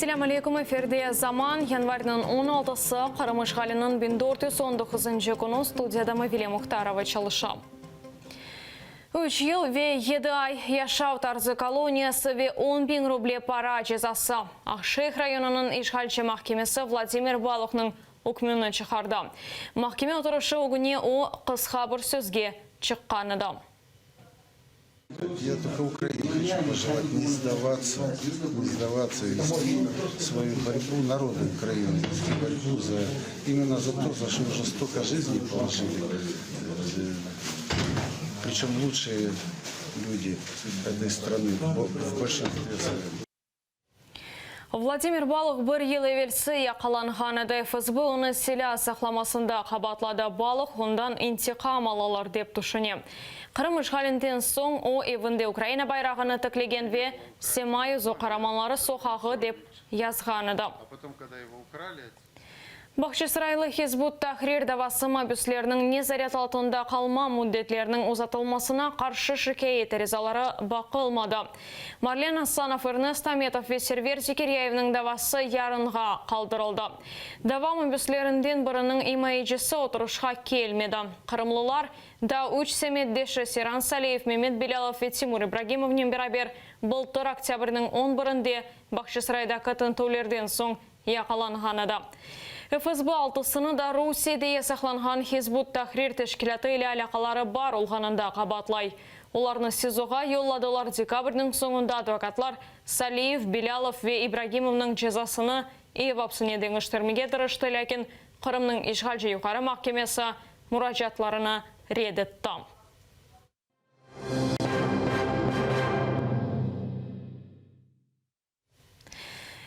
Esselâm aleyküm, efirde Zaman, yanvarniñ on altısı, Qırım işğaliniñ 1419-ncı künü, studiyada Mavile Muhtarova çalışa. Üç yıl ve yedi ay yaşav tarzı koloniyası ve 10.000 ruble para cezası. Aqşeyh rayonınıñ işğalci mahkemesi Vladimir Baluhnıñ ükmüni çıqardı. Mahkeme oturışı ögüne o, qısqa bir sözge çıqqan edi. Ya tolko Ukraine хочу пожелать не сдаваться, не сдаваться и вести свою борьбу народу Украины, вести борьбу за, именно за то, за что уже столько жизней положили, причем лучшие люди этой страны в большинстве своем. Vladimir Baluh bir yıl evelsi yaqalanğan edi. FSB onı silâ saqlamasında qabaatladı. Baluh ondan intiqam alalar, dep tüşüne. Qırım işğalinden soñ o, evinde Ukraina bayrağını tiklegen ve Sema yüzü qaramanları soqağı dep yazğan edi. Bağçasaraylı Hizb ut-Tahrir davası mabüsleriniñ nezaret altında qalma müddetleriniñ uzatılmasına qarşı şikâyet arizaları baqılmadı. Marlen Asanov, Ernest Ametov ve Server Zekiryayevniñ davası yarınğa qaldırıldı. Dava mabüslerinden biriniñ imayecisi oturışqa kelmedi. Qırımlılar daa üç semetdeşi Seyran Saliyev, Memet Belâlov ve Timur İbragimovnen beraber bıltır oktâbrniñ on birinde Bağçasaraydaki tintüvlerden soñ yaqalanğan edi. FSB altısını da Rusiyede yasaqlanğan Hizb ut-Tahrir teşkilâtı ile alâqaları bar olğanında qabaatlay. Olarnı SİZOğa yolladılar, dekabrniñ soñunda advokatlar Saliyev, Bilâlov ve İbragimovnıñ cezasını ev apsine deñiştirmege tırıştı, lâkin Qırımnıñ işğalci Yuqarı mahkemesi muracaatlarını red etti.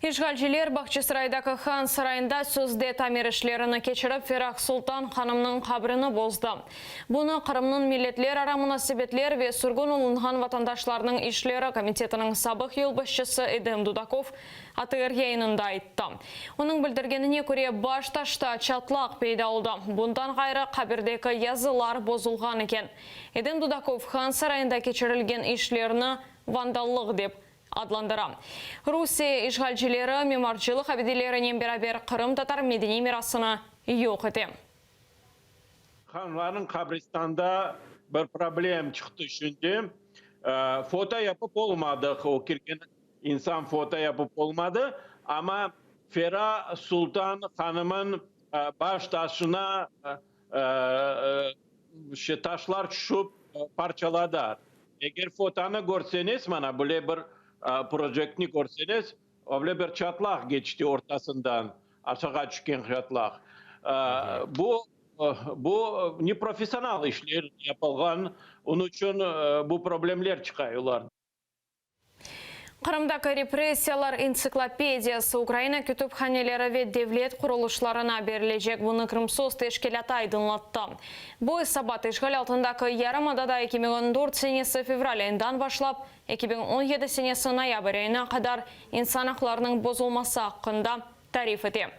İşğalciler Bağçasaraydaki Han sarayında sözde tamir işlerini keçirip, Ferah Sultan hanımnıñ qabrini bozdı. Bunı Qırımnıñ milletlerara munasebetler ve sürgün olunğan vatandaşlarnıñ işleri komitetiniñ sabıq yolbaşçısı Edem Dudakov ATR yayınında ayttı. Onıñ bildirgenine köre, baş taşta çatlaq peyda oldı. Bundan ğayrı, qabirdeki yazılar bozulğan eken. Edem Dudakov Han sarayında keçirilgen işlerni vandallıq dep adlandıra. Rusiye işğalcileri mimarcılıq abidelerinen beraber qırımtatar medeniy mirasını yoq ete. Hanlarnıñ qabristanda bir problem çıqtı şimdi. Foto yapıp olmadıq, o kirgen insan foto yapıp olmadı, amma Fera Sultan hanımın baş taşına taşlar tüşüp parçaladı. Eger fotonı körseñiz, mana böyle bir projektni körseñiz, öyle bir çatlaq keçti ortasından, aşağa tüşken çatlaq. Bu, bu neprofessional işler yapılğan, onıñ içün bu problemler çıqaylar. Qırımdaki repressiyalar entsiklopediyası Ukraina kütüphaneleri ve devlet qurulışlarına berilecek. Bunı Krımsos teşkilâtı aydınlattı. Bu esabat işğal altındaki yarımadada 2014 senesi fevral ayından başlap 2017 senesi noyabr ayına qadar insan aqlarınıñ bozulması aqqında tarif ete.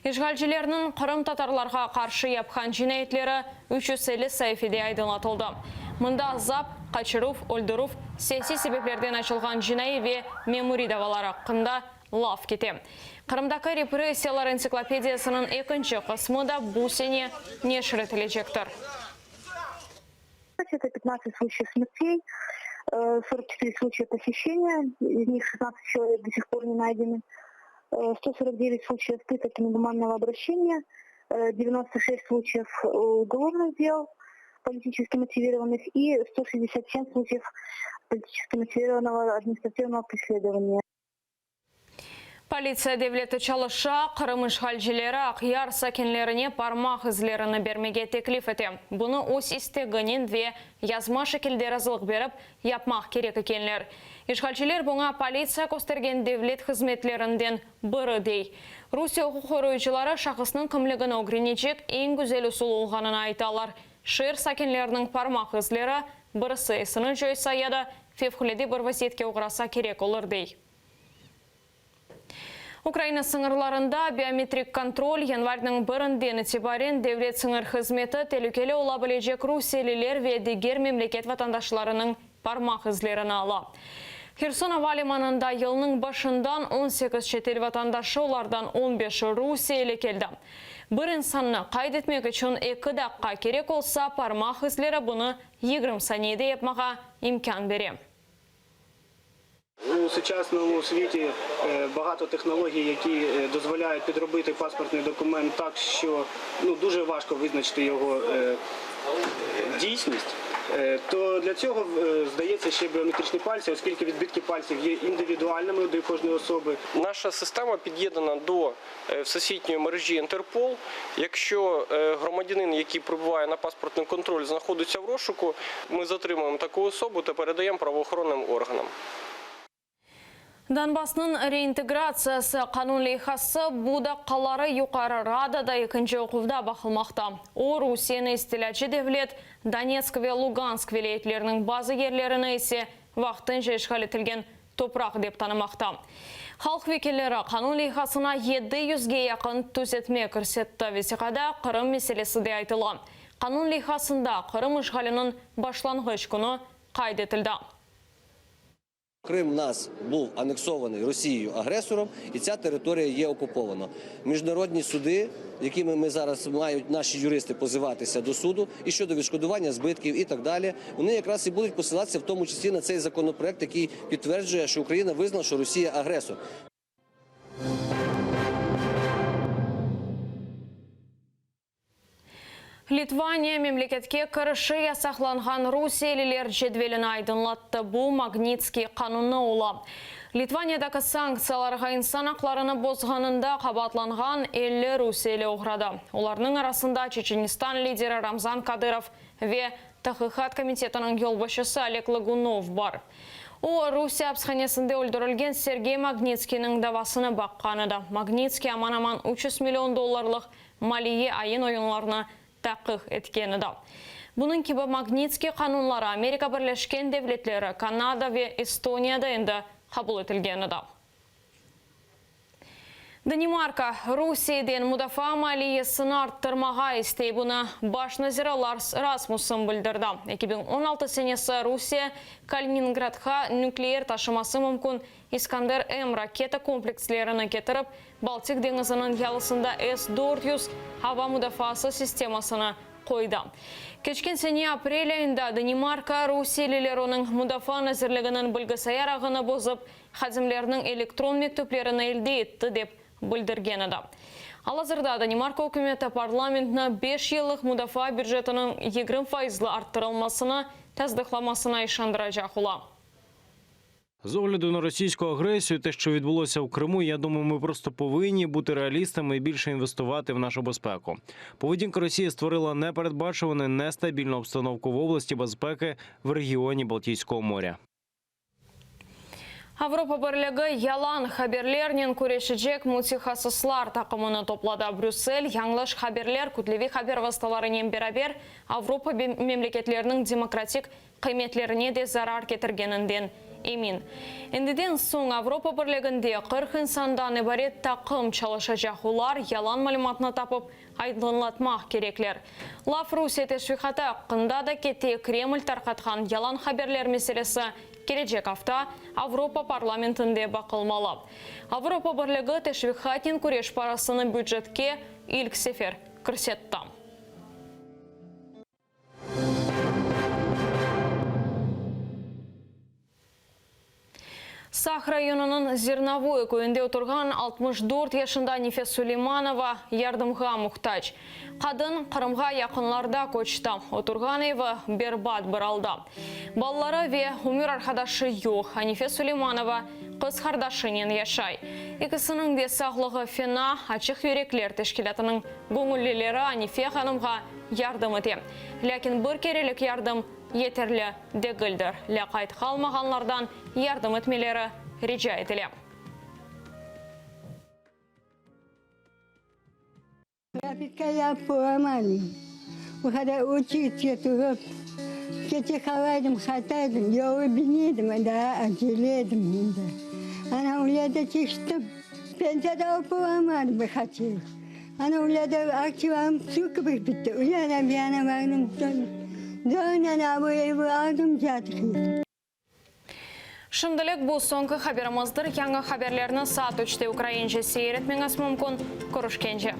İşğalcilerniñ qırımtatarlarğa qarşı yapqan cinayetleri 350 saifede aydınlatıldı. Mında azap, qaçıruv, öldürüv, siyasiy sebeplerden açılğan cinaiy ve memuriy davalar aqqında laf kete. Qırımdaki repressiyalar entsiklopediyasınıñ ekinci qısmı da bu sene neşir etilecektir. Это 15 случаев смертей, 44 случая похищения, из них 16 человек до сих пор не найдены, 149 случаев пыток и негуманного обращения, 96 случаев уголовных дел политически мотивированных и 167 случаев политически мотивированного административного преследования. Politsiya devleti çalışa, Qırım işğalcileri Aqyar sakinlerine parmaq izlerini bermege teklif ete. Bunı öz isteginen ve yazma şekilde razılıq berip yapmaq kerek ekenler. İşğalciler buña politsiya köstergen devlet hızmetlerinden biri dey. Rusiye uquq qoruyıcıları şahısnıñ kimligini ögrenecek eñ güzel usul olğanını aytalar, şeer sakinleriniñ parmaq izleri, birisi esini coysa ya da fevqulâde bir vaziyetke oğrasa kerek olur, dey. Ukraina sıñırlarında biometrik kontrol yanvarniñ birinden itibaren Devlet sıñır hızmeti telükeli ola bilecek rusiyeliler ve diger memleket vatandaşlarınıñ parmaq izlerini ala. Herson ava limanında yılnıñ başından 18 çetel vatandaşı, olardan on beşi rusiyeli, keldi. Bir insannı qayd etmek içün eki daqqa kerek olsa, parmaq izleri bunı 20 saniyede yapmağa imkân bere. U сучасному світі багато технологій, які дозволяють підробити паспортний документ так, що ну дуже важко визначити його дійсність. То для цього здається ще біометричні пальці, оскільки відбитки пальців є індивідуальними до кожної особи. Наша система під'єднана до всесвітньої мережі Інтерпол. Якщо громадянин, який прибуває на паспортний контроль, знаходиться в розшуку, ми затримуємо таку особу та передаємо правоохоронним органам. Donbassnıñ reintegratsiyası qanun leyhası bu daqqaları Yuqarı Radada ekinci oquvda baqılmaqta. O, Rusiyeni istilâcı devlet, Donetsk ve Lugansk vilâyetleriniñ bazı yerlerini ise vaqtınca işğal etilgen topraq dep tanımaqta. Halq vekilleri qanun leyhasına 700ge yaqın tüzetme kirsetti. Vesiqada Qırım meselesi de aytıla. Qanun leyhasında Qırım işğaliniñ başlanğıç künü qayd etildi. Крим нас був анексований Росією агресором, і ця територія є окупована. Міжнародні суди, якими ми зараз мають наші юристи позиватися до суду, і щодо відшкодування збитків і так далі, вони якраз і будуть посилатися в тому числі на цей законопроект, який підтверджує, що Україна визнала, що Росія агресор. Litvaniya memleketke kirişi yasaqlanğan rusiyeliler cedvelini aydınlattı. Bu, Magnitskiy qanunı ola. Litvaniyadaki sanktsiyalarğa insan aqlarını bozğanında qabaatlanğan 50 rusiyeli oğradı. Olarnıñ arasında Çeçenistan lideri Ramzan Kadırov ve Tahqiqat komitetiniñ yolbaşçısı Oleg Logunov bar. O, Rusiye apishanesinde öldürilgen Sergey Magnitskiyniñ davasını baqqan edi. Magnitskiy aman-aman 300 million dollarlıq maliye ayın-oyunlarını taqiq etken edi. Bunıñ kibi Magnitskiy qanunları Amerika Birleşken Devletleri, Kanada ve Estoniyada endi qabul etilgen edi. Danimarka, Rusiyeden mudafaa maliyesini arttırmağa istey, bunı baş naziri Lars Rasmussen bildirdi. 2016 senesi Rusiye, Kaliningradğa nükleer taşıması mümkün İskander-M raketa komplekslerini ketirip, Baltik deñiziniñ yalısında S 400 ava mudafaası sistemasını qoydı. Keçken sene aprel ayında Danimarka rusiyeliler onıñ Mudafaa nazirliginiñ bilgisayar ağını bozıp, hadimleriniñ elektron mektüplerini elde etti, dep bildirgen edi. Al-azırda Danimarka ükümeti parlamentni beş yıllıq mudafaa bücetiniñ 20 fayızlı arttırılmasını tasdıqlamasına işandıracaq ola. З огляду на російську агресію, те, що відбулося в Криму, я думаю, ми просто повинні бути реалістами і більше інвестувати в нашу безпеку. Поведінка Росії створила непередбачувану нестабільну обстановку в області безпеки в регіоні Балтійського моря. Avropa Birligi yalan haberlernen küreşecek mütehassıslar taqımını topladı. Brüssel yañlış haberler kütleviy haber vastalarınen beraber Avropa memleketleriniñ demokratik qıymetlerine de zarar ketirgeninden emin. Endiden soñ Avropa Birliginde 40 insandan ibaret taqım çalışacaq, olar yalan malümatnı tapıp aydınlatmaq kerekler. Laf Rusiye teşviqatı aqqında da kete, Kreml tarqatqan yalan haberler meselesi kelecek afta Avropa parlamentinde baqılmalı. Avropa Birligi teşviqatnen küreş parasını bücetke ilk sefer kirsetti. Saq rayonınıñ Zernovoye köyünde oturğan 64 yaşında Anife Suleymanova yardımğa muhtac. Qadın Qırımğa yaqınlarda köçti. Oturğan evi berbat bir alda. Balaları ve ömür arqadaşı yoq. Anife Suleymanova qız qardaşınen yaşay. Ekisiniñ de sağlığı fena, Açıq yürekler teşkilâtınıñ göñüllileri Anife hanımğa yardım ete. Lâkin bir kerelik yardım yeterli degildir. Lâqayt qalmağanlardan yardım etmeleri rica etile. Propiska yapıp olamadım. Bu qadar uçurtça turıp, keçe qalaydım, qaytaydım, yolu bilmeydim, daa acele edim endi. Ana olarda çeştim. Pensiya da alıp olamadım bir qaç yıl. Ana olarda aktsiyalarım suv kibi bitti. O yana, bu yana bardım, zornen bu evi aldım, yatıq edim. Şimdilik bu soñki haberimizdir. Yañı haberlerni saat üçte ukraince seyir etmeñiz mümkün. Körüşkence.